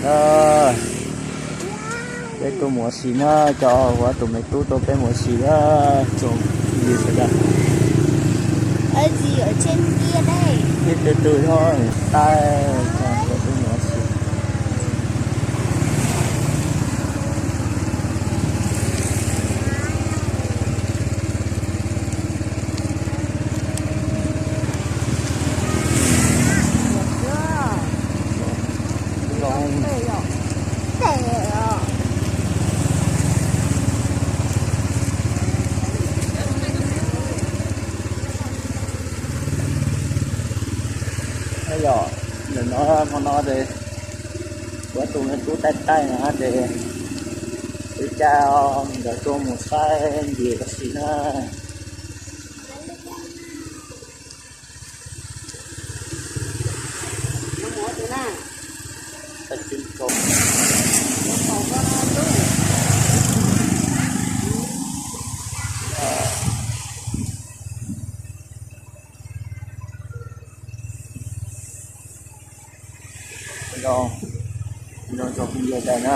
Peb tuaj mus ua si na, cov huab tus me tub tuaj peb mus ua si na, tsoom phooj ywg sawv daws. Ib tug twg ho taij, cov tuaj mus ua si. Yog, ntawm no hmo no ces huab tus me tub taij taij no ces ua cas nkawd tuaj mus saib ntsis ua si na. Zoo, zoo tsoom phooj ywg na,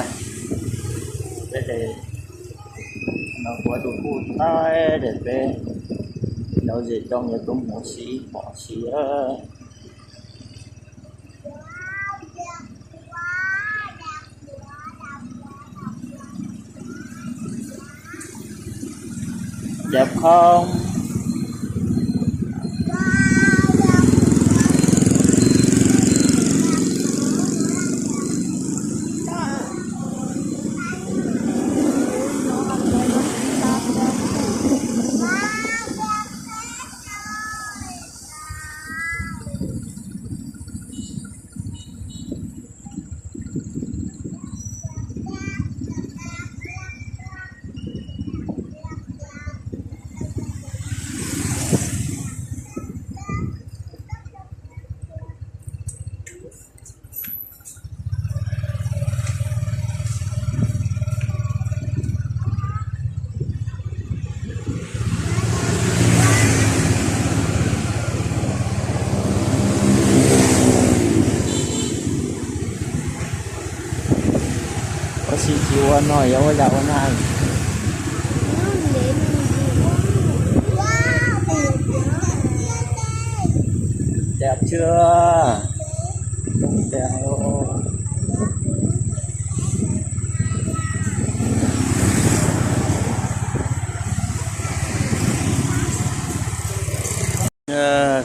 peb ces no huab tus kuj taij ces peb lawv zem coj nkawd tuaj mus ua si, mus ua si. Dap khoob. Ua si tsis ua no yog ua yam ua na. Dap tshua.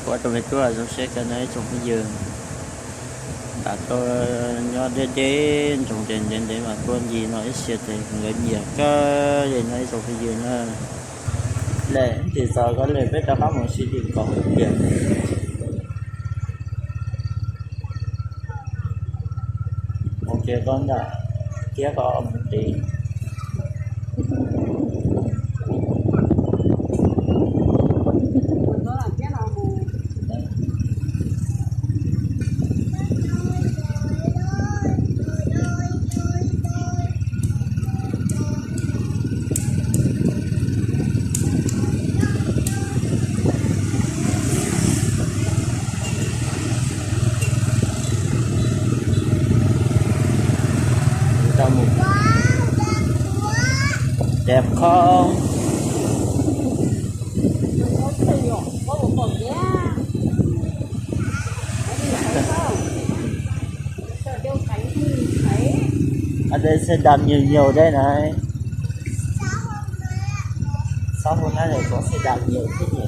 Kuv tus me tub zoo siab kawg na ib tsoom phooj ywg. Nram tau nyob deb deb ntsoog ces ntev ntev mas tuaj ncig no ib siab ces nkawd nyiam kawg li no ib tsoom phooj ywg na. Lem tim txog koj lem peb rov qab mus ua si tim nkaus tiag. Mus kiag koj nram kiab koj mus tid. Dap khoob. Ua tej xe đạp nhiều nhiều đây này. Sao hôm nay lại có xe đạp nhiều thế nhỉ?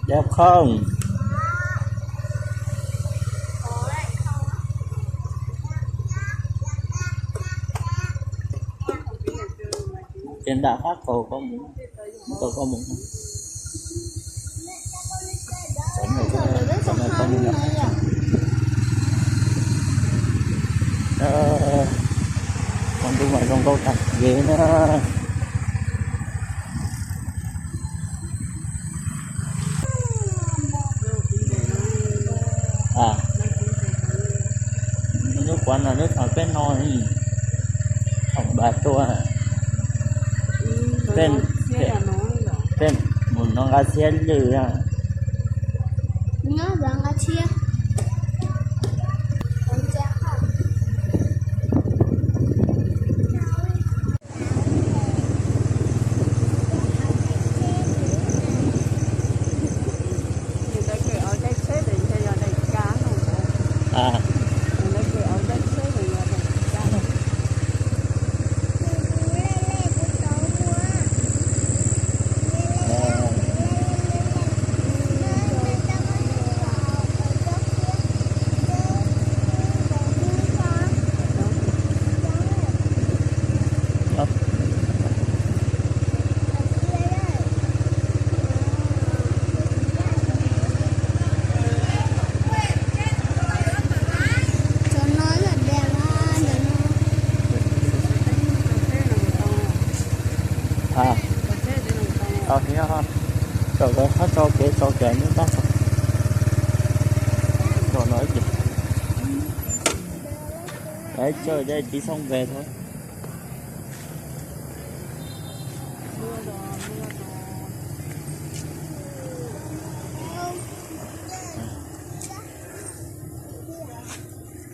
Dap khoob. Ces nram qab kaus koj mus, kaus koj mus. Qhov ntuj mas zoo nkauj tag kev na. Ua no lub thaum peb no, thaum npaj tua, peb, peb mus no nqa txhiab lwm. Tau, tso kev tso kev nub tab tau. Tso no ib pliag. Tso dej tiv xoob ve tho.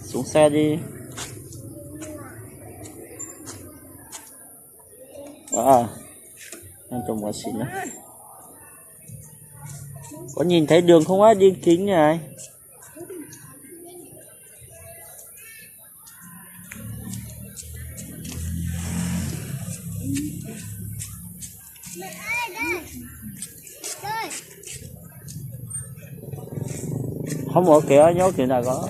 Xoob xab li. Đang trồng cà xỉu nữa. Có nhìn thấy đường không á, đi kính này. Không có kìa, nhốt kiểu nào có.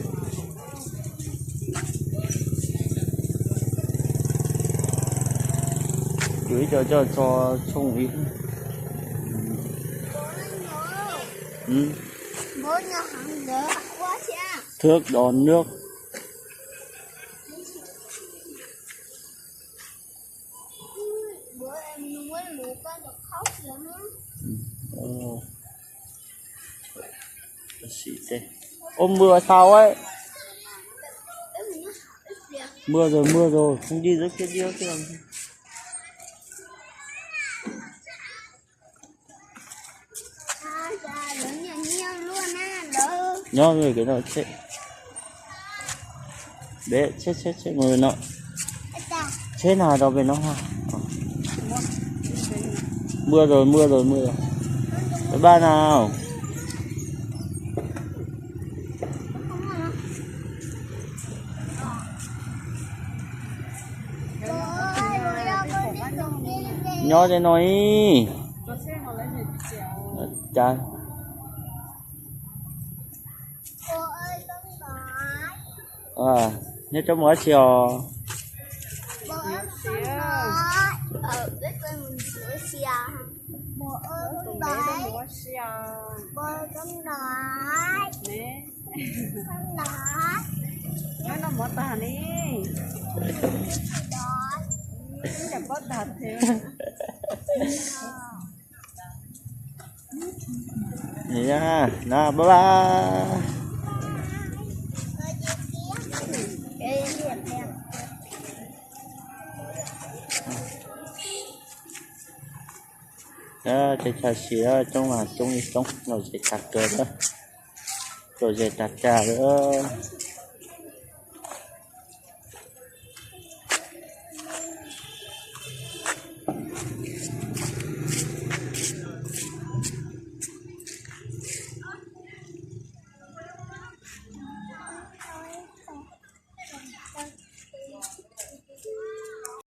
Chủ ý cho, cho, cho, cho không ý. Ừ. Thước đo nước. Ôi, mưa sao ấy. Mưa rồi, mưa rồi, không đi dưới kia, đi dưới kia làm gì. Nyob về cái nồi chết. Bé chết chết chết ngồi bên nọ. Chết nào đâu về nó ha. Mưa rồi, mưa rồi, mưa rồi. Bye bye nào. Nyob trên nồi. Chà. Nyob trong mùa xì os. Nyob no mov tag ni. Cam pob tag thiab. Na bye bye. Ces tsham sim coob mas coob li coob, lom zem tag kawg lawm. Lom zem tag tag lawm.